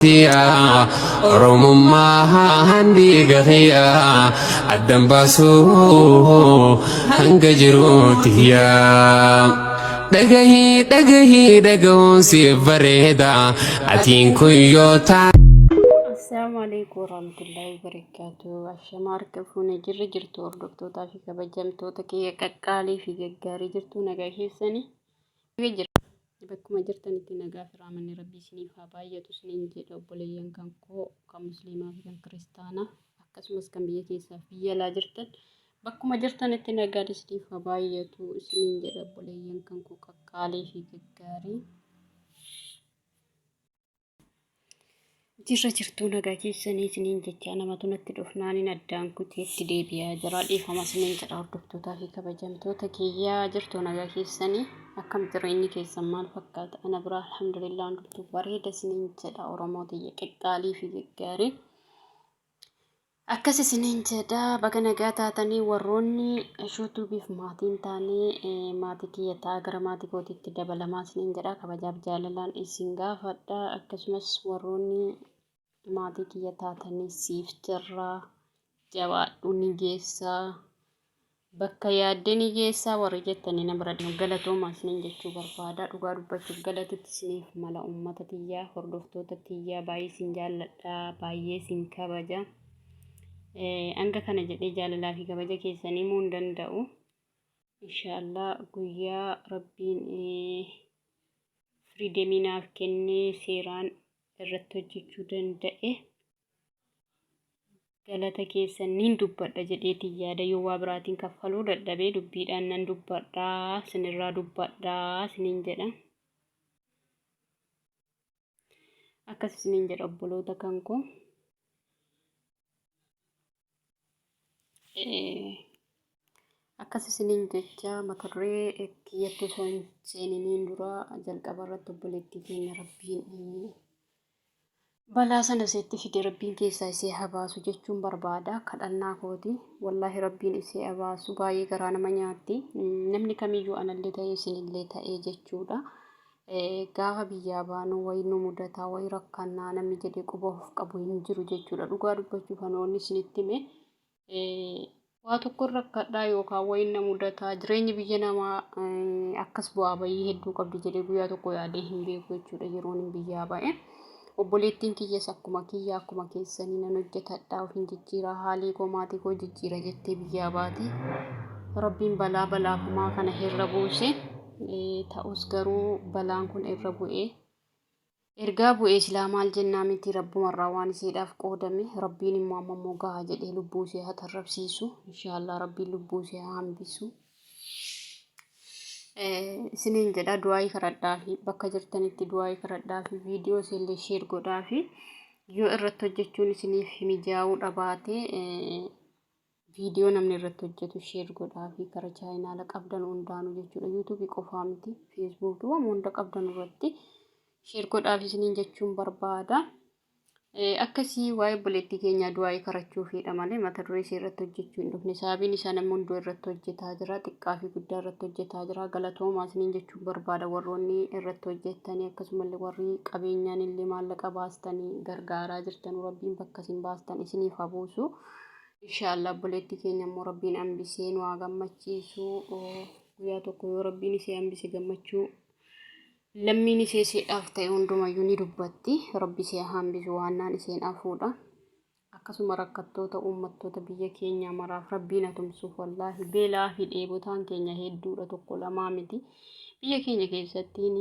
Tiyaa Oromummaa dhiiga kiyyaa addan baasuu hanga jiruuti yaa. Dhagahii dhagahii dhagahuun siif bareeda atiin kun yoo taa. Assalaamu alaikum warahmatullahi wabarakatuh. Ashama harka fuune jirra jirtu hordoftootaa fi kabajamtoota kiyya qaqqaalii fi gaggaarii jirtu nagaa keessanii. Bakkuma jirtanitti nagaa fi raamanni Rabbii isiniif haa baay'atu isiniin jedha obboleeyyan kan koo kan musliimaa fi kan kiristaanaa akkasumas kan biyya keessaa fi biyya alaa jirtan bakkuma jirtanitti nagaan isiniif haa baay'atu isiniin jedha obboleeyyan kan koo qaqqaalii fi gaggaarii. Jirra jirtuu nagaa keessanii isiniin jechaa namatu natti dhufnaaniin addaan kuteetti deebi'aa jira dhiifama isiniin jedha hordoftootaa fi kabajamtoota kiyyaa jirtuu nagaa keessanii akkam jireenyi keessan maal fakkaata ana biraa alhamdulillah hundumtuu bareeda isiniin jedha oromoo tiyya qixxaalii fi gaggaarii Akkas isiniin jedha baga nagaa taatanii warroonni yuutuubiif maatiin taane maatii kiyya ta'a gara maatii kootiitti dabalamaa isiniin jedha kabajaaf jaalalaan isin gaafadha akkasumas warroonni maatii kiyya taatanii siif jirra jabaadhu ni geessaa Bakka yaadde ni geessaa warri jettanii na bira galatoomaa isiniin jechuu barbaada. Dhugaa dubbachuuf galatutti isiniif mala uummata tiyyaa hordoftoota tiyyaa baay'ee isin jaalladha baay'ee isin kabaja. Hanga kana jedhee jaalalaa fi kabaja keessan himuu hin danda'u. Inshaallah guyyaa rabbiin firiidemii naaf kennee seeraan irratti hojjechuu danda'e. Galata keessan nin dubbadha jedheetiin yaada yoo waa biraatiin kaffaluu dadhabe dubbiidhaan nan dubbadha sinirraa dubbadha sinin jedha. Akkas isiniin jedha obboloota kan koo. Akkas isiniin jecha mata duree kiyyatti osoo hin seeniniin dura jalqaba irratti obboleettii keenya rabbiin Balaa sana iseetti fide rabbiin keessaa isee haa baasu jechuun barbaada kadhannaa kooti wallaahi rabbiin isee haa baasu baay'ee garaa nama nyaatti namni kamiyyuu anallee ta'ee isinillee ta'ee jechuudha gaafa biyyaa baanu wayi nu mudataa wayi rakkannaa namni jedhee quba of qabu hin jiru jechuudha dhugaa dubbachuuf anoonni isinitti hime Waa tokkon rakkadhaa yookaan wayiin na mudataa jireenyi biyya namaa akkas bu'aa bayii hedduu qabdi jedhee guyyaa tokko yaadee hin beeku jechuudha yeroon hin biyyaa ba'e. Obboleettiin kiyyas akkuma kiyya akkuma keessanii nan hojjetadhaa of hin jijjiiraa haalii koo maatii koo jijjiira jettee biyyaa baate. Rabbiin balaa balaafamaa kana irra buuse. Ta'us garuu balaan kun irra bu'ee Ergaa bu'ee silaa maal jennaa miti rabbumarraa waan iseedhaaf qoodame rabbiin immoo amma immoo gaha jedhee lubbuu ishee haa tarrabsiisu inshaallah rabbiin lubbuu ishee haa hambisu isiniin jedha du'aayii kadhadhaafi bakka jirtanitti du'aayii kadhadhaafi viidiyoo iseellee sheer godhaafi yoo irratti hojjechuun isiniif mijaa'uu dhabaate Viidiyoo namni irratti hojjetu share godhaafi kara chaayinaala qabdan hundaanuu jechuudha. Yuutuubii qofaa miti feesbuukii waan hunda qabdan irratti share godhaafi isiniin jechuun barbaada. Akkasii waa'ee obboleettii keenyaa du'aa'ii karachuufiidha malee mata duree ishee irratti hojjechuu hin dhufne. Sababiin isaa namni hunduu irratti hojjetaa jira. Xiqqaa fi guddaa irratti hojjetaa jira. Galatoomaa isiniin jechuun barbaada warroonni irratti hojjettanii akkasumallee warri qabeenyaan illee maallaqa baastanii gargaaraa jirtan rabbiin bakka isin baastan isiniif haa buusu. Inshaallah obboleettii keenya immoo rabbiin hambisee nu haa gammachiisu. Guyyaa tokko yoo rabbiin ishee hambise gammachuu lammiin ishee isheedhaaf ta'e hundumayyuu ni dubbatti. Rabbi ishee haa hambisu waannaan isheen hafuudha. Akkasuma rakkattoota uummattoota biyya keenyaa maraaf rabbiin haa tumsuuf wallaahi beelaa fi dheebotaan keenya hedduudha tokko lamaa miti. Biyya keenya keessatti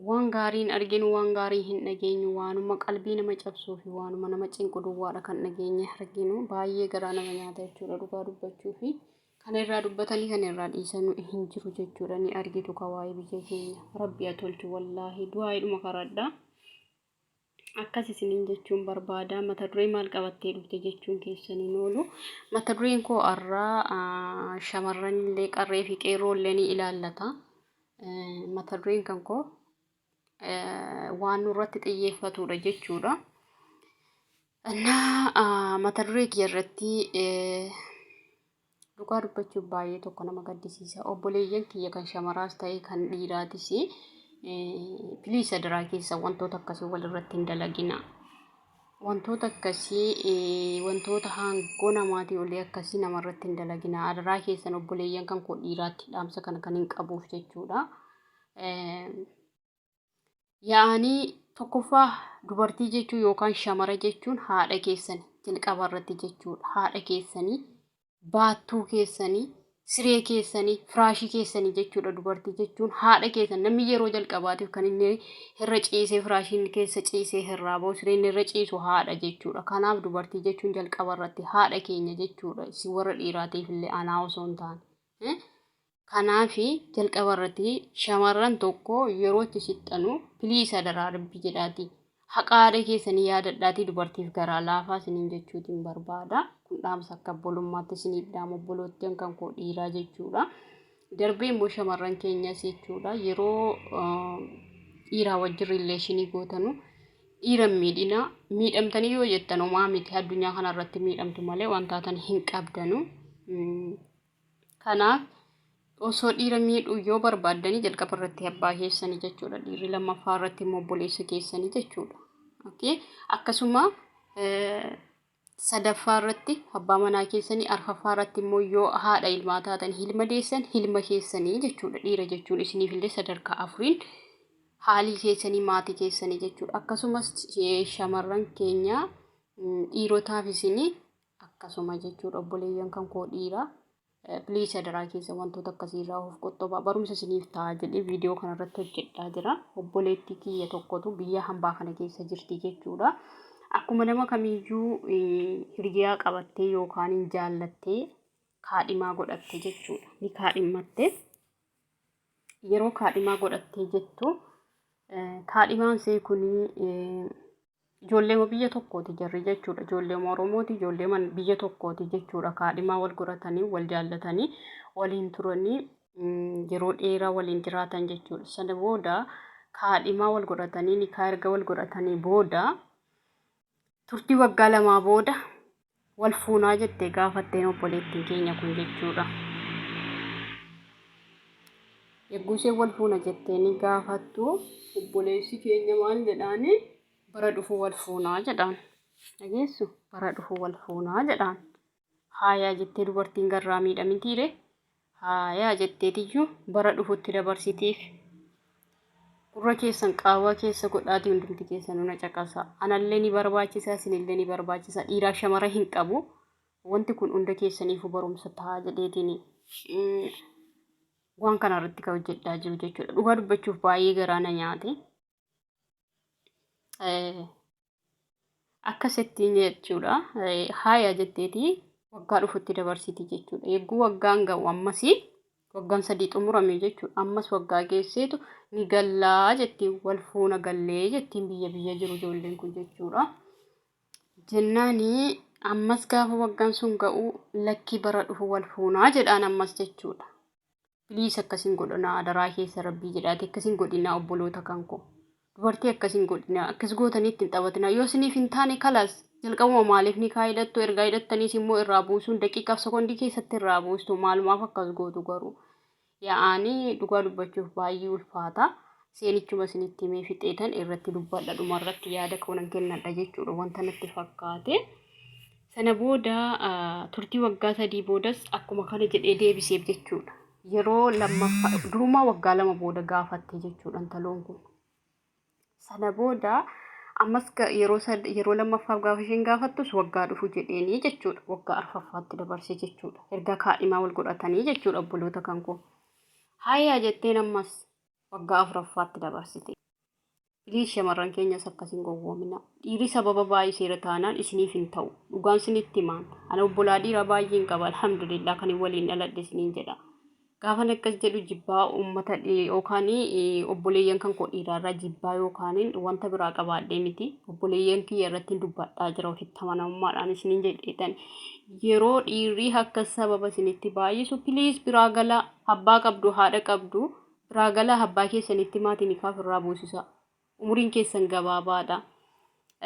Waan gaarii hin arginu, waan gaarii hin dhageenyu, waanuma qalbii nama cabsuu fi waanuma nama cinqu duwwaadha kan dhageenye arginu. Baay'ee garaa nama nyaata jechuudha dhugaa dubbachuu fi kana irraa dubbatanii kana irraa dhiisanu hin jiru jechuudha. Ni argitu ka waa'ee biyya keenya. Rabbi haa tolchu wallaahi du'aa'iidhuma karadha. Akkas isiniin jechuun barbaada. Mata duree maal qabattee dhufte jechuun keessan hin oolu. Mata dureen koo har'aa shamarran illee qarree fi qeerroo illee ni ilaallata. Mata dureen kan koo waan nurratti xiyyeeffatudha jechuudha. Innaa mata duree kiyya irratti dhugaa dubbachuuf baay'ee tokko nama gaddisiisa. Obboleeyyan kiyya kan shamaraas ta'e kan dhiiraatis Please adaraa keessa wantoota akkasii walirratti hin dalaginaa. Wantoota akkasii wantoota haangoo namaatii olii akkasii namarratti hin dalaginaa. Adaraa keessan obboleeyyan kan koo dhiiraatti dhaamsa kana kan hin qabuuf jechuudha. Yaa'anii tokkoffaa dubartii jechuun yookaan shamara jechuun haadha keessani jalqaba irratti jechuudha. Haadha keessanii, baattuu keessanii, siree keessanii, firaashii keessanii jechuudha dubartii jechuun haadha keessan namni yeroo jalqabaatiif kan inni irra ciisee firaashiin keessa ciisee irraa ba'u sireen irra ciisu haadha jechuudha. Kanaaf dubartii jechuun jalqaba irratti haadha keenya jechuudha. Isin warra dhiiraatiif illee anaa osoo hin taane. Kanaafi jalqaba irratti shamarran tokko yeroo itti sixxanu please adaraa rabbi jedhaati haqa haadha keessanii yaadadhaatii dubartiif garaa laafaa isiniin jechuutiin barbaada. Kun dhaamsa akka obbolummaatti isiniif dhaamu obboloottan kan koo dhiiraa jechuudha. Darbee immoo shamarran keenyas jechuudha yeroo dhiiraa wajjin riilleeshinii gootanu dhiira hin miidhinaa. Miidhamtanii yoo jettan homaa miti addunyaa kanarratti miidhamtu malee waan taatan hin qabdanu. Kanaaf osoo dhiira miidhuu yoo barbaaddanii jalqaba irratti abbaa keessanii jechuudha. Dhiirri lammaffaa irratti immoo obboleessa keessanii jechuudha. Okay? Akkasuma sadaffaa irratti abbaa manaa keessanii, arfaffaa irratti immoo yoo haadha ilmaa taatan ilma deessan ilma keessanii jechuudha. Dhiira jechuun isiniif illee sadarkaa afuriin haalii keessanii maatii keessanii jechuudha. Akkasumas shamarran keenya dhiirotaaf isinii Akkasuma jechuudha obboleeyyan kan koo dhiiraa. Please adaraa keessa wantoota akkasii irraa of qoxxobaa barumsa isiniif ta'a jedhee viidiyoo kana irratti hojjedhaa jira. Obboleettii kiyya tokkotu biyya hambaa kana keessa jirti jechuudha. Akkuma nama kamiyyuu hiriyaa qabattee yookaan hin jaallattee kaadhimaa godhatte jechuudha. Ni kaadhimmatte. Yeroo kaadhimaa godhattee jettu kaadhimaan see kun Ijoolleema biyya tokkooti jarri jechuudha. Ijoolleema Oromooti, ijoolleema biyya tokkooti jechuudha. Kaadhimaa wal godhatanii, wal jaallatanii, waliin turanii yeroo dheeraa waliin jiraatan jechuudha. Sana booda kaadhimaa wal godhatanii, nikaa erga wal godhatanii booda turtii waggaa lamaa booda wal fuunaa jettee gaafatteen obboleettiin keenya kun jechuudha. Yogguu isheen wal fuuna jettee ni gaafattu obboleessi keenya maal jedhaani bara dhufu wal fuunaa jedhaan. Dhageessu bara dhufu wal fuunaa jedhaan. Haayaa jettee dubartiin garraa miidhamitiire haayaa jetteetiyyuu bara dhufutti dabarsitiif. Gurra keessan qaawwaa keessa godhaatii hundumti keessanuu na caqasaa. Anallee ni barbaachisa, isinillee ni barbaachisa. Dhiiraaf shamara hin qabu. Wanti kun hunda keessaniifuu barumsa ta'a jedheetiin waan kana irratti kan hojjedhaa jiru jechuudha. Dhugaa dubbachuuf baay'ee garaa na nyaate. Akkasittiin jechuudha. Haaya jetteeti waggaa dhufutti dabarsiti jechuudha. Eegguu waggaan ga'u ammasii waggaan sadii xumurame jechuudha. Ammas waggaa geesseetu ni gallaa jetti wal fuuna gallee jettiin biyya biyya jiru ijoolleen kun jechuudha. Jennaani ammas gaafa waggaan sun ga'u lakkii bara dhufu wal fuunaa jedhaan ammas jechuudha. Please akkas hin godhinaa adaraa keessa rabbii jedhaati akkas hin godhinaa obboloota kan koo. Dubartii akkas hin godhinaa akkas gootanii ittiin taphatinaa yoo isiniif hin taane kalaas jalqabuma maaliif ni kaa hidhattu ergaa hidhattaniis immoo irraa buusuun daqiiqaaf sekondii keessatti irraa buustu maalumaaf akkas gootu garuu yaa'anii dhugaa dubbachuuf baay'ee ulfaata. Seenichuma isinitti himee fixeetan irratti dubbadha dhumarratti yaada koo nan kennadha jechuudha wanta natti fakkaate. Sana booda turtii waggaa sadii boodas akkuma kana jedhee deebiseef jechuudha. Yeroo lammaffaa durumaa waggaa lama booda gaafatte jechuudha intaloon kun. Sana booda ammas yeroo yeroo lammaffaaf gaafa isheen gaafattus waggaa dhufu jedheenii jechuudha. Waggaa arfaffaatti dabarse jechuudha. Erga kaadhimaa wal godhatanii jechuudha obboloota kan koo. Hayaa jetteen ammas waggaa afuraffaatti dabarsite. Please shamarran keenyas akkas hin gowwoominaa. Dhiirri sababa baay'iseera taanaan isiniif hin ta'u. Dhugaan isinitti himaan. Ana obbolaa dhiiraa baay'een qaba alhamdulillah kan waliin dhaladhe isiniin jedha. Gaafan akkas jedhu jibbaa uummata yookaan obboleeyyan kan koo dhiiraarraa jibbaa yookaan wanta biraa qabaadhee miti. Obboleeyyan kiyya irratti dubbadhaa jira ofitti amanamummaadhaan isiniin jedheetan. Yeroo dhiirri akkas sababa isinitti baay'isu please biraa galaa abbaa qabdu haadha qabdu Biraa galaa abbaa keessanitti maatii nikaa ofirraa buusisaa. Umuriin keessan gabaabaadha.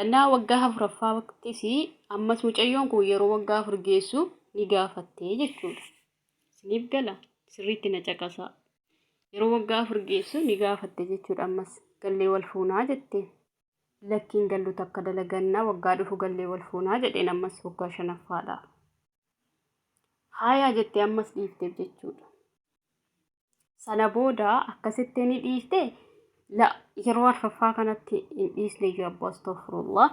Innaa waggaa afuraffaattis ammas mucayyoon kun yeroo waggaa afur geessu ni gaafatte jechuudha. Isiniif gala sirriitti na caqasaa. Yeroo waggaa 4 geessu ni gaafatte jechuudha ammas gallee wal fuunaa jetteen. Lakkiin gallu takka dalagannaa waggaa dhufu gallee wal fuunaa jedheen ammas waggaa shanaffaadhaaf. Haayaa jettee ammas dhiifteef jechuudha. Sana booda akkasitti ni dhiifte la yeroo arfaffaa kanatti hin dhiisne iyyuu abbaa astaghfirullah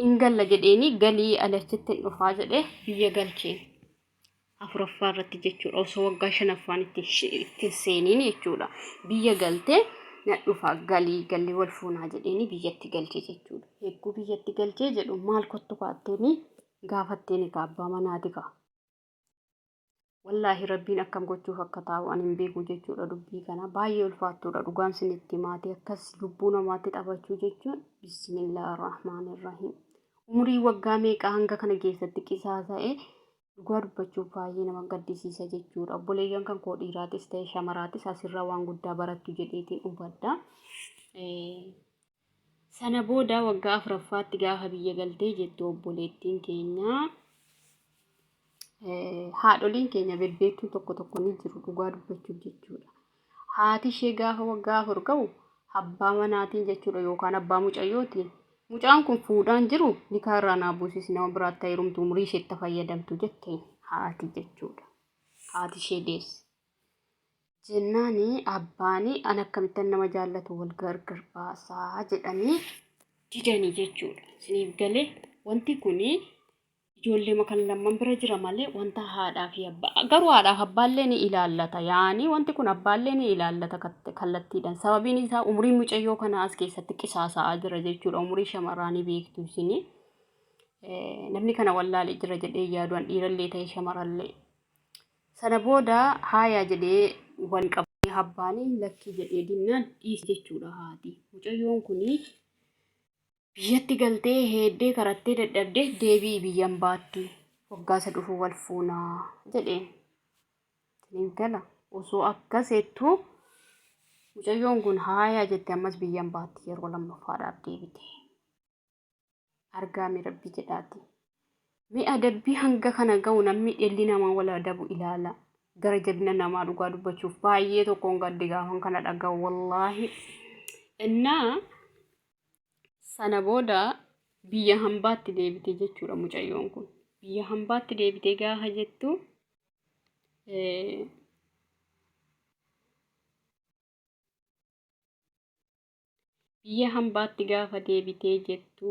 in galla jedheeni galii ani achitti hin dhufaa jedhee biyya galcheen. Afuraffaa irratti jechuudha osoo waggaa shanaffaan itti itti hin seeniin jechuudha biyya galtee na dhufa galii galli wal fuunaa jedheeni biyyatti galche jechuudha. Hegguu biyyatti galchee jedhu maal kottu kaatteeni gaafatteeni ka abbaa manaati ka. Wallaahi rabbiin akkam gochuuf akka taa'u ani hin beeku jechuudha dubbii kana baay'ee ulfaattuudha dhugaan sinitti maatii akkas lubbuu namaatti taphachuu jechuun bismillah rahmaan irrahiim umurii waggaa meeqaa hanga kana keessatti qisaasa'e dhugaa dubbachuuf baay'ee nama gaddisiisa jechuudha obboleeyyan kan koo dhiiraatis ta'e shamaraatis asirraa waan guddaa barattu jedheetiin hubadha. Sana booda waggaa afuraffaatti gaafa biyya galtee jettu obboleettiin keenya haadholiin keenya bebbeektuun tokko tokko ni jiru dhugaa dubbachuuf jechuudha. Haati ishee gaafa waggaa 4 ga'u abbaa manaatiin jechuudha yookaan abbaa mucayyootiin mucaan kun fuudhaan jiru nikaa irraa naa buusisi nama biraatti heerumtu umurii isheetti fayyadamtu jetteen haati jechuudha. Haati ishee deesse. Jennaani abbaani an akkamittan nama jaallatu wal gargar baasaa jedhanii didanii jechuudha. Isiniif galee wanti kuni ijoollee kan lamman bira jira malee wanta haadhaa fi abbaa garuu haadhaaf abbaallee ni ilaallata. Yaani wanti kun abbaallee ni ilaallata kallattiidhaan. Sababiin isaa umriin mucayyoo kanaa as keessatti qisaasa'aa jira jechuudha. Umurii shamarraa ni beektu isinii. Namni kana wallaalee jira jedhee yaadu an dhiirallee ta'e shamarallee. Sana booda haayaa jedhee wal qabanii abbaani lakkii jedhee dinnaan dhiise jechuudha haati. Mucayyoon kun biyyatti galtee heeddee karattee dadhabdee deebi'i biyyan baatti waggaa isa dhufu wal fuunaa jedheen. Isiniif gala osoo akkas jettuu mucayyoon kun haayaa jette ammas biyyan baatti yeroo lammaffaadhaaf deebite. Argaa mee rabbi jedhaati. Mee adabbii hanga kana ga'u namni dhelli namaa wal adabu ilaala. Gara jabina namaa dhugaa dubbachuuf baay'ee tokkoon gadde gaafan kana dhaga'u wallaahi. Innaa sana booda biyya hambaatti deebite jechuudha mucayyoon kun. Biyya hambaatti deebite gaafa jettu Biyya hambaatti gaafa deebitee jettu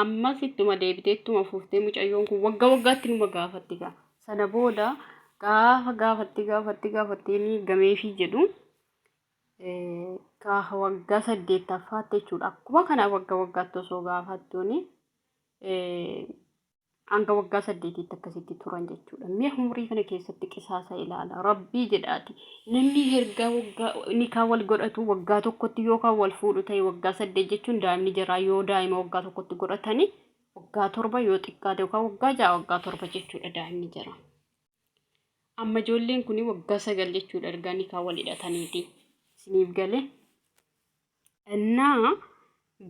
ammas ittuma deebitee ittuma fuftee mucayyoon kun waggaa waggaatti numa gaafatti gaa. Sana booda gaafa gaafatti gaafatti gaafattee ni gameefii jedhu gaafa waggaa saddeettaffaatti jechuudha. Akkuma kana waggaa waggaatti osoo gaafattuuni hanga waggaa saddeetiitti akkasitti turan jechuudha. Mee umurii kana keessatti qisaasa ilaala. Rabbii jedhaati. Namni ergaa waggaa nikaa wal godhatu waggaa tokkotti yookaan wal fuudhu ta'e waggaa 8 jechuun daa'imni jaraa yoo daa'ima waggaa tokkotti godhatani waggaa 7 yoo xiqqaate yookaan waggaa 6 waggaa 7 jechuudha daa'imni jaraa. Amma ijoolleen kun waggaa 9 jechuudha ergaa nikaa wal hidhataniiti. Isiniif galee. Innaa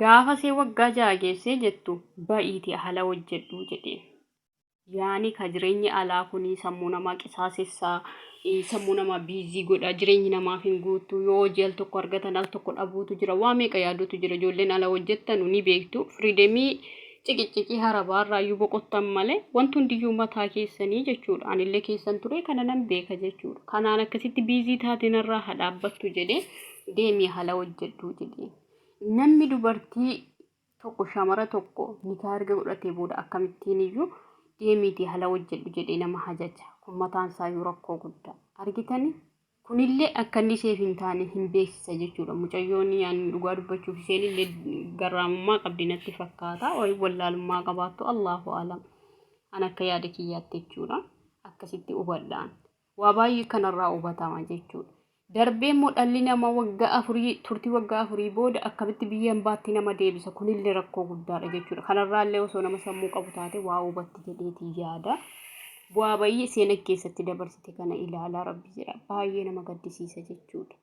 gaafa see waggaa 6 geessee jettu ba'iiti ahala hojjedhu jedheen. Yaani ka jireenyi alaa kuni sammuu namaa qisaasessaa, sammuu namaa biizii godha, jireenyi namaaf hin guuttu, yoo hojii al tokko argatan al tokko dhabuutu jira, waa meeqa yaaduutu jira. Ijoolleen ala hojjettanu ni beektu. Firiidemii ciqicciqii harabaarraayyuu boqottan malee wanti hundiyyuu mataa keessanii jechuudha. Anillee keessan ture kana nan beeka jechuudha. Kanaan akkasitti biizii taate narraa haa dhaabbattu jedhee deemii hala hojjedhuu jedhee. Namni dubartii tokko shamara tokko nikaa erga godhatee booda akkamittiin iyyuu deemiitii hala hojjedhu jedhee nama hajaja. Kun mataan isaayyuu rakkoo guddaa. Argitanii? Kunillee akka inni isheef hin taane hin beeksisa jechuudha. Mucayyoon ani dhugaa dubbachuuf isheen illee garraamummaa qabdi natti fakkaata. Wayi wallaalummaa qabaattu Allahu alam. An akka yaada kiyyaatti jechuudha. Akkasitti hubadhaan. Waa baay'ee kanarraa hubatama jechuudha. Darbee immoo dhalli namaa waggaa afurii turtii waggaa afurii booda akkamitti biyya hambaatti nama deebisa kunillee rakkoo guddaadha jechuudha. Kanarraa illee osoo nama sammuu qabu taate waa hubatti jedheetii yaada. Bu'aa bayii seena keessatti dabarsite kana ilaalaa rabbi jedha baay'ee nama gaddisiisa jechuudha.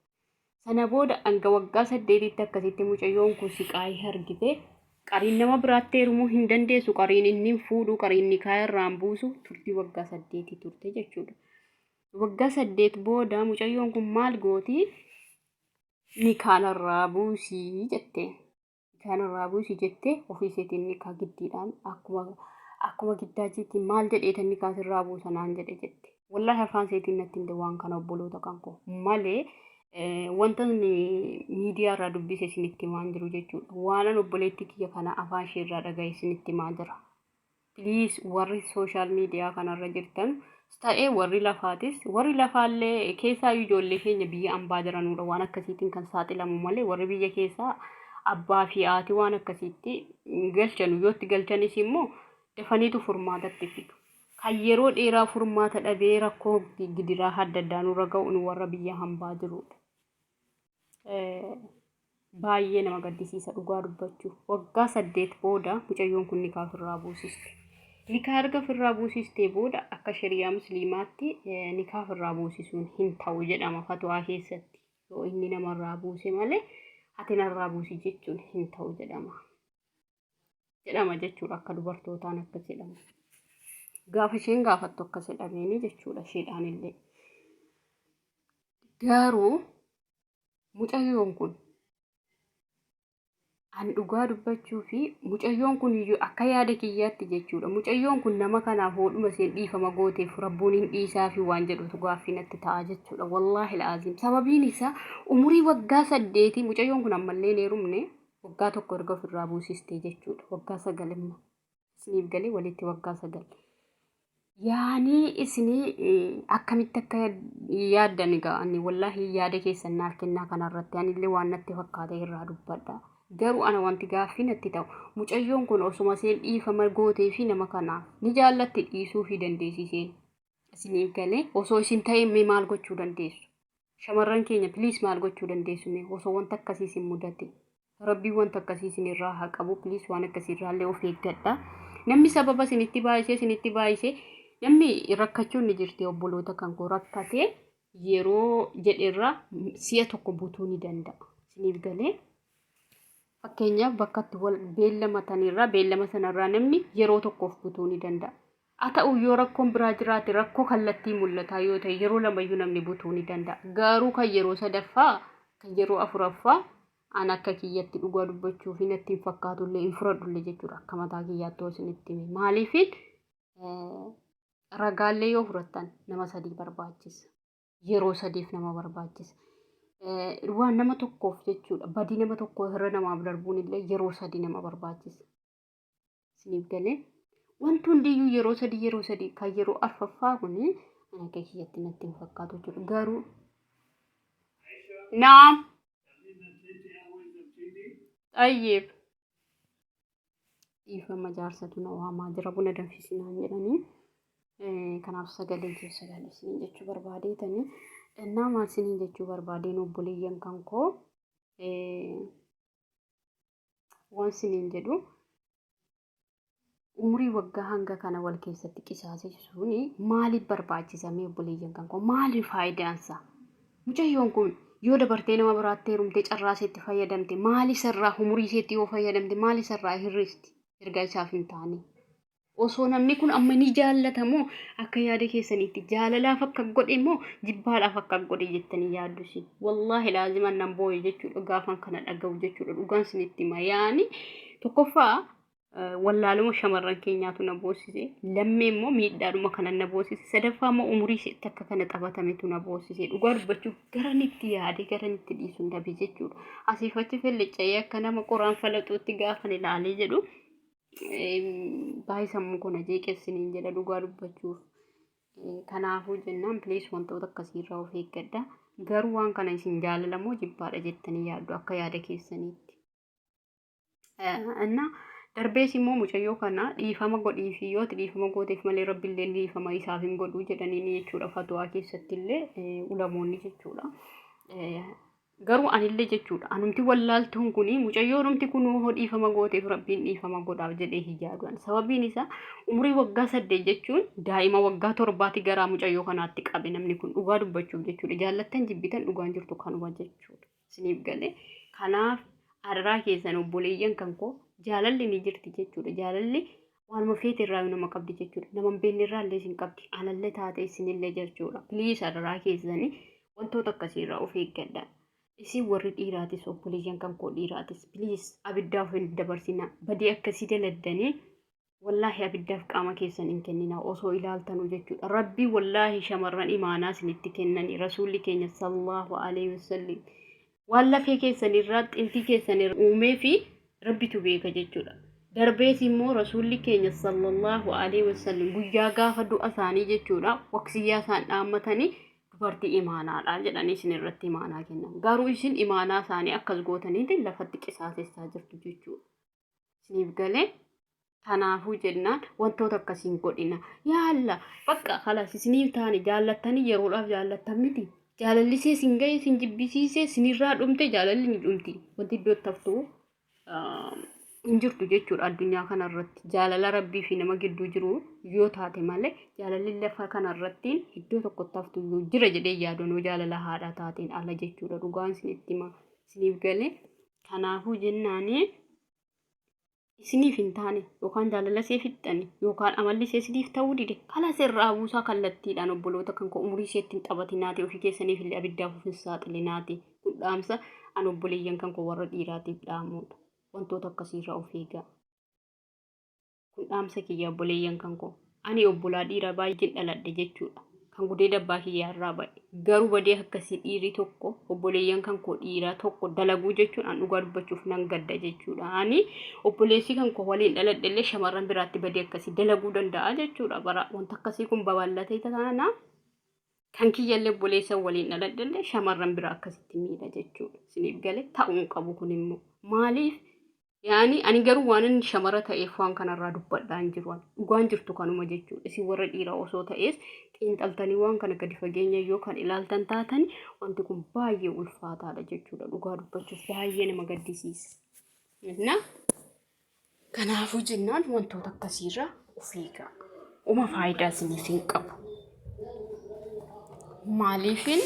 Sana booda hanga waggaa saddeetitti akkasitti mucayyoon kun siqaayii argite qariin nama biraatti heerumuu hin dandeessu qariin inni hin fuudhu qariin nikaa irraa hin buusu turtii waggaa saddeetii turte jechuudha. Waggaa 8 booda mucayyoon kun maal gooti? Nikaa narraa buusii jetteen. Nikaa narraa buusii jettee ofii isheetiin nikaa giddiidhaan akkuma akkuma giddaajiitiin maal jedheetan nikaa sirraa buusa naan jedhe jette. Wallaahi afaan isheetiin natti himte waan kana obboloota kan koo malee wanta miidiyaa irraa dubbise isinitti himaan jiru jechuudha. Waanan obboleettii kiyya kana afaan ishee irraa dhagahe isinitti himaa jira. Please warri social media kanarra jirtan ta'ee warri lafaatis warri lafaallee keessaayyuu ijoollee keenya biyya ambaa jiranuudha waan akkasiitiin kan saaxilamu malee warri biyya keessaa abbaa fi haati waan akkasiitti galchanu yoo itti galchanis immoo dafaniitu furmaatatti fidu. Kan yeroo dheeraa furmaata dhabee rakkoo gidiraa adda addaa nurra ga'u nu warra biyya hambaa jirudha. Baay'ee nama gaddisiisa dhugaa dubbachuuf. Waggaa 8 booda mucayyoon kun nikaa ofirraa buusiste. Nikaa erga ofirraa buusistee booda akka shari'aa musliimaatti nikaa ofirraa buusisuun hin ta'u jedhama fatwaa keessatti. Yoo inni namarraa buuse malee ati narraa buusi jechuun hin ta'u jedhama. Jedhama jechuudha akka dubartootaan akkas jedhama. Gaafa isheen gaafattu akkas jedhameeni jechuudha isheedhaan illee. Garuu Mucayyoon kun an dhugaa dubbachuu fi mucayyoon kun iyyuu akka yaada kiyyaatti jechuudha. Mucayyoon kun nama kanaaf hoodhuma isheen dhiifama gooteef rabbuun hin dhiisaa fi waan jedhutu gaaffii natti ta'a jechuudha. Wallaahi la'aziim. Sababiin isaa umurii waggaa 8 mucayyoon kun ammallee hin heerumne waggaa tokko erga ofirraa buusistee jechuudha. Waggaa 9 immoo. Isiniif galee walitti waggaa 9. Yaanii isinii akkamitti akka yaaddan egaa ani wallaahi yaada keessan naaf kennaa kanarratti anillee waan natti fakkaate irraa dubbadha. Garuu ana wanti gaaffii natti ta'u mucayyoon kun osuma isheen dhiifama gootee fi nama kanaaf ni jaallatti dhiisuu fi dandeessi isheen. Isiniif galee osoo isin ta'e mee maal gochuu dandeessu? Shamarran keenya please maal gochuu dandeessu mee osoo wanta akkasii isin mudate? Rabbiin wanta akkasii isin irraa haa qabu please waan akkasii irraallee of eeggadha. Namni sababa isinitti baay'isee isinitti baay'isee namni rakkachuun ni jirti obboloota kan koo rakkatee yeroo jedherraa si'a tokko butuu ni danda'a. Isiniif galee fakkeenyaaf bakka itti wal beellamatanirraa beellama sanarraa namni yeroo tokkoof butuu ni danda'a. Haa ta'u yoo rakkoon biraa jiraate rakkoo kallattii mul'ataa yoo ta'e yeroo lamayyuu namni butuu ni danda'a. Garuu kan yeroo sadaffaa kan yeroo afuraffaa an akka kiyyatti dhugaa dubbachuu fi natti hin fakkaatullee hin fudhadhullee jechuudha akka mataa kiyyaatti yoo isinitti hime. Maaliifin ragaallee yoo fudhattan nama sadii barbaachisa. Yeroo sadiif nama barbaachisa. Waan nama tokkoof jechuudha badii nama tokkoo irra namaaf darbuun illee yeroo sadii nama barbaachisa. Isiniif galee wanti hundiyyuu yeroo sadii yeroo sadii kan yeroo arfaffaa kun an akka kiyyatti natti hin fakkaatu jechuudha. Garuu naam xayyeef dhiifama jaarsatu na waamaa jira buna danfisinaan jedhanii kanaaf sagalee keessa galu isiniin jechuu barbaadeetanii innaa maal isiniin jechuu barbaadeen obboleeyyan kan koo waan siniin jedhu umurii waggaa hanga kana wal keessatti qisaasessuun maaliif barbaachisa mee obboleeyyan kan koo maali faayidaansa mucayyoon kun yoo dabartee nama biraatti heerumtee carraa iseetti fayyadamte maali isarraa umurii iseetti yoo fayyadamte maali isarraa hir'isti ergaa isaaf hin taane Osoo namni kun amma ni jaallata moo akka yaada keessaniitti jaalalaaf akka godhe moo jibbaadhaaf akka godhe jettanii yaaddu isin. Wallaahi laaziman nan booye jechuudha gaafan kana dhaga'u jechuudha dhugaan isinitti hima. Yaani tokkoffaa wallaaluma shamarran keenyaatu na boossise lammee immoo miidhaadhuma kana na boossise sadaffaa immoo umurii isheetti akka kana taphatametu na boossise dhugaa dubbachuuf garanitti yaade garanitti dhiisuun dhabe jechuudha. Asiif achi fellecca'ee akka nama qoraan falaxuutti gaafan ilaalee jedhu baay'ee sammuu koo na jeeqessiniin jedha dhugaa dubbachuuf. Kanaafuu jennaan please wantoota akkasiirraa of eeggadha. Garuu waan kana isin jaalala moo jibbaadha jettanii yaaddu akka yaada keessaniitti. Inna darbees immoo mucayyoo kana dhiifama godhiifi yoo ati dhiifama gooteef malee rabbillee dhiifama isaaf hin godhu jedhanii jechuudha fatwaa keessatti illee ulamoonni jechuudha. Garuu anillee jechuudha anumti wallaaltuun kun mucayyoonumti kun hoo dhiifama gooteef rabbiin dhiifama godhaaf jedhee hin yaadu ani. Sababiin isaa umurii waggaa 8 jechuun daa'ima waggaa torbaati garaa mucayyoo kanaatti qabe namni kun dhugaa dubbachuuf jechuudha. Jaallattan jibbitan dhugaan jirtu kanuma jechuudha. Isiniif galee kanaaf adaraa keessan obboleeyyan kan koo jaalalli ni jirti jechuudha. Jaalalli Waanuma feete irraa nama qabdi jechuudha. Nama hin beekne irraa illee isin qabdi. Anallee taate isinillee jechuudha. Please adaraa keessanii wantoota akkasii irraa of eeggadha. Isin warri dhiiraatis obboleeyyan kan koo dhiiraatis please abiddaaf hin dabarsinaa. Badii akkasii daladdanii wallaahi abiddaaf qaama keessan hin kenninaa osoo ilaaltanuu jechuudha. Rabbii wallaahi shamarran imaanaa isinitti kennanii rasuulli keenya sallallahu alaihi wasallam waan lafee keessan irraa xintii keessan irraa uumee fi rabbitu beeka jechuudha. Darbees immoo rasuulli keenya sallallahu alaihi wasallam guyyaa gaafa du'a isaanii jechuudha waqsiyyaa isaan dhaammatanii dubartii imaanaadha jedhanii isin irratti imaanaa kennan. Garuu isin imaanaa isaanii akkas gootaniitiin lafatti qisaasessaa jirtu jechuudha. Isiniif galee Kanaafuu jennaan wantoota akkasii hin godhina. Yaa Allah bakka kalas isiniif taane jaallattanii yeroodhaaf jaallattan miti. Jaalalli isee sin ga'e sin jibbisiisee sinirraa dhumte jaalalli ni dhumti. Wanti iddoo itti haftu hin jirtu jechuudha addunyaa kanarratti. Jaalala rabbii fi nama gidduu jiru yoo taate malee jaalalli lafa kanarratti iddoo tokkotti haftu iyyuu jira jedhee yaadanoo jaalala haadhaa taateen ala jechuudha. Dhugaan isinitti hima isiniif galee. Kanaafuu jennaanii isiniif hin taane yookaan jaalala ishee fixxani yookaan amalli ishee isiniif ta'uu dide kalas irraa buusaa kallattiidhaan obboloota kan koo umurii isheetti hin taphatinaati ofii keessaniif illee abiddaaf of hin saaxilinaati kun dhaamsa an obboleeyyan kan koo warra dhiiraatiif dhaamuudha wantoota akkasiirraa of eegaa kun dhaamsa kiyya obboleeyyan kan koo Ani obbolaa dhiiraa baay'een dhaladhe jechuudha. Kan gudeeda abbaa kiyyaa irraa ba'e. Garuu badee akkasii dhiirri tokko obboleeyyan kan koo dhiiraa tokko dalaguu jechuun an dhugaa dubbachuuf nan gadda jechuudha. Ani obboleessi kan koo waliin dhaladhe illee shamarran biraatti badee akkasii dalaguu danda'a jechuudha. Bara wanta akkasii kun babal'atee taana kan kiyyallee obboleessa waliin dhaladhe illee shamarran biraa akkasitti miidha jechuudha. Isiniif galee ta'uu hin qabu kun immoo maaliif Yaani ani garuu waanan shamara ta'eef waan kanarraa dubbadhaa hin jiru. Dhugaan jirtu kanuma jechuudha. Isin warra dhiiraa osoo ta'ees xiinxaltanii waan kana gadi fageenya yoo kan ilaaltan taatan wanti kun baay'ee ulfaataadha jechuudha. Dhugaa dubbachuuf baay'ee nama gaddisiisa. Na kanaafuu jennaan wantoota akkasiirraa of eegaa. Uma faayidaa isiniif hin qabu. Maaliifin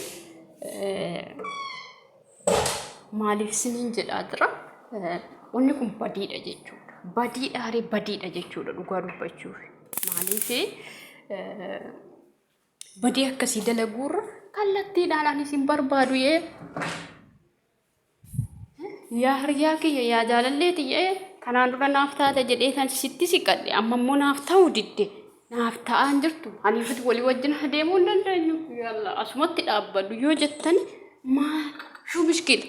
Maaliif isiniin jedhaa jira? Wanni kun badiidha jechuudha. Badiidha haree badiidha jechuudha dhugaa dubbachuuf. Maaliif badii akkasii dalaguurra kallattiidhaan ani isin barbaadu yee yaa hiriyaa kiyya yaa jaalallee tiyya kanaan dura naaf taate jedhee kan sitti siqadhe amma immoo naaf ta'uu didde. Naaf ta'aa hin jirtu. Aniifati walii wajjin adeemuu hin dandeenyu. Yalla asumatti dhaabbadhu yoo jettan maal shuu mishkila.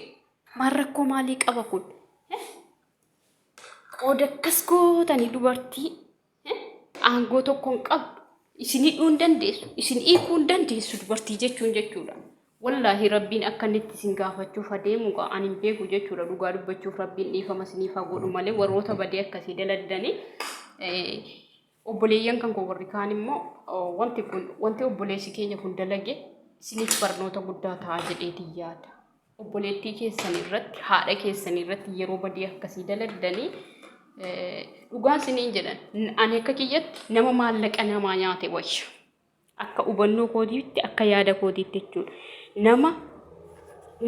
Maal rakkoo maalii qaba kun? Qooda akkas gootanii dubartii aangoo tokko hin qabdu. Isin hidhuu hin dandeessu. Isin hiikuu hin dandeessu dubartii jechuun jechuudha. Wallaahi rabbiin akka inni itti isin gaafachuuf adeemu gaa ani hin beeku jechuudha dhugaa dubbachuuf rabbiin dhiifama isiniif haa godhu malee warroota badii akkasii daladdanii Obboleeyyan kan koo warri kaan immoo wanti kun wanti obboleessi keenya kun dalage isiniif barnoota guddaa ta'a jedheetiin yaada. Obboleettii keessan irratti haadha keessan irratti yeroo badii akkasii daladdanii dhugaan isiniin jedhan ani akka kiyyatti nama maallaqa namaa nyaate wayya. Akka hubannoo kootiitti akka yaada kootiitti jechuudha. Nama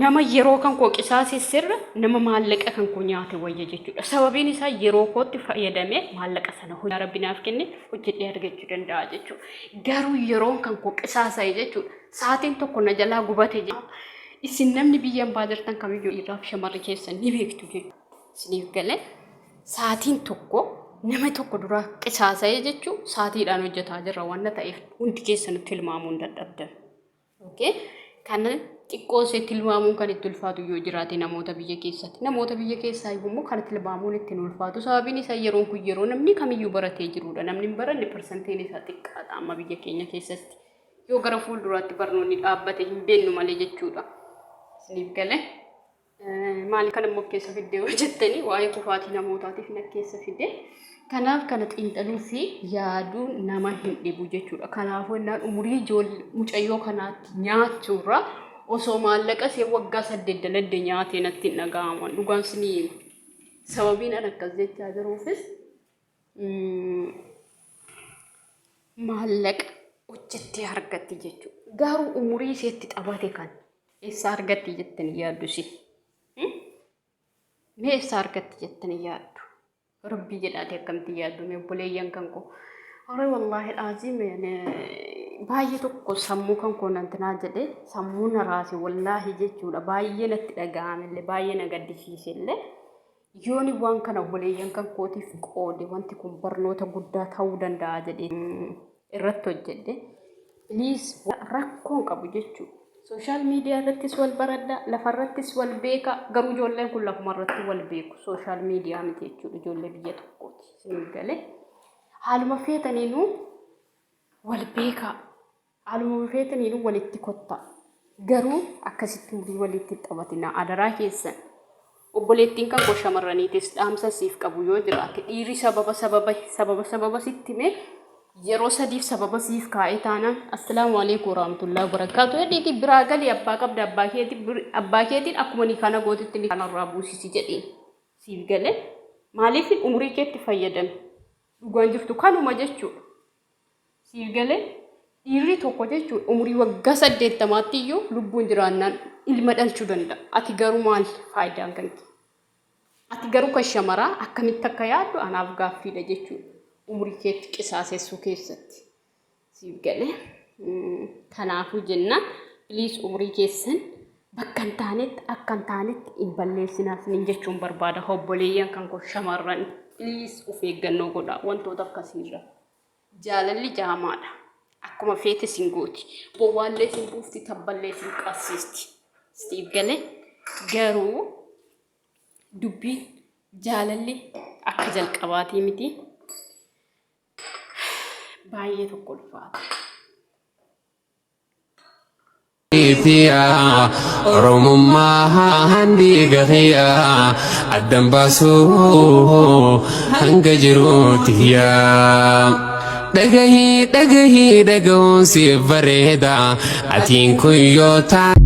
nama yeroo kan koo qisaasessirra nama maallaqa kan koo nyaate wayya jechuudha. Sababiin isaa yeroo kootti fayyadamee maallaqa sana hojii rabbi naaf kenne hojjedhee argachuu danda'a jechuudha. Garuu yeroon kan koo qisaasa'e jechuudha. Sa'aatiin tokko na jalaa gubate jechuudha. Isin namni biyya ambaa jirtan kamiyyuu dhiiraaf shamarri keessan ni beektu jechuudha. Isiniif galee sa'aatiin tokko nama tokko dura qisaasa'ee jechuun sa'aatiidhaan hojjetaa jirra waan ta'eef hundi keessanuu tilmaamuu hin dadhabdan. Okay? Kana xiqqoo ishee tilmaamuun kan itti ulfaatu yoo jiraate namoota biyya keessatti. Namoota biyya keessaa immoo kan tilmaamuun itti hin ulfaatu. Sababiin isaa yeroon kun yeroo namni kamiyyuu baratee jirudha. Namni hin baranne parsantiin isaa xiqqaadha amma biyya keenya keessatti. Yoo gara fuulduraatti barnoonni dhaabbate hin beennu malee jechuudha. Isiniif galee. Maali kan immoo keessa fidde yoo jettanii waa'ee kufaatii namootaatiif na keessa fide. Kanaaf kana xiinxaluu fi yaaduu nama hin dhibu jechuudha. Kanaafuu innaan umurii ijoollee mucayyoo kanaatti nyaachuurra osoo maallaqa ishee waggaa 8 daladde nyaatee natti hin dhaga'amu. Dhugaan sinii hima. Sababiin an akkas jechaa jiruufis maallaqa hojjettee argatti jechuudha. Garuu umurii isheetti taphate kan eessaa argatti jettanii yaaddu isin? Mee eessaa argatti jettanii yaaddu? Rabbii jedhaati akkamti yaaddu mee obboleeyyan kan koo. Horee wallaahi dhaaziim baay'ee tokko sammuu kan koo nantinaa jedhe sammuu na raase wallaahi jechuudha baay'ee natti dhaga'amellee baay'ee na gaddisiisellee. Yooni waan kana obboleeyyan kan kootiif qoode wanti kun barnoota guddaa ta'uu danda'a jedhee irratti hojjedhe. Please rakkoon qabu jechuudha. Sooshaal miidiyaa irrattis wal baradha, lafarrattis wal beeka. Garuu ijoolleen kun lafuma irratti wal beeku. Sooshaal miidiyaa miti jechuudha ijoollee biyya tokkooti. Isin galee haaluma feetaniinuu wal beekaa. Haaluma feetaniinuu walitti kottaa. Garuu akkasitti umurii walitti hin taphatinaa adaraa keessan. Obboleettiin kan koo shamarraniitis dhaamsa siif qabu yoo jiraate dhiirri sababa sababa sababa sababa sitti hime yeroo sadiif sababa siif kaa'ee taanaan assalaamu alaikum warahmatullahi wabarakaatu jedhiitii biraa gali abbaa qabda abbaa keetii abbaa keetiin akkuma ni kana gootitti ni kanarraa buusisi jedhiin siif galee maaliif umurii keetti fayyadame dhugaan jirtu kanuma jechuudha. Siif galee? Dhiirri tokko jechuun umurii waggaa saddeettamaatti iyyuu lubbuun jiraannaan ilma dhalchuu danda'a. Ati garuu maal faayidaan kan kee? Ati garuu kan shamaraa akkamitti akka yaaddu anaaf gaaffiidha jechuudha. Umurii keetti qisaasessuu keessatti. Siif galee? Kanaafuu jennaan please umurii keessan bakka hin taanetti akka hin taanetti hin balleessinaa isiniin jechuun barbaada obboleeyyan kan koo shamarran please of eeggannoo godhaa wantoota akkasiirra. Jaalalli jaamaadha. Akkuma feete sin gooti. Bowwaallee sin buufti, tabballee sin qabsiisti. Siif galee garuu dubbiin jaalalli akka jalqabaatii miti. Baay'ee tokko ulfaata. Tiya Oromummaa dhiiga kiyya addan baasuu hanga jiruutti tiyya. Dhagahii dhagahii dhagahuun siif bareeda atiin kun yoo taate.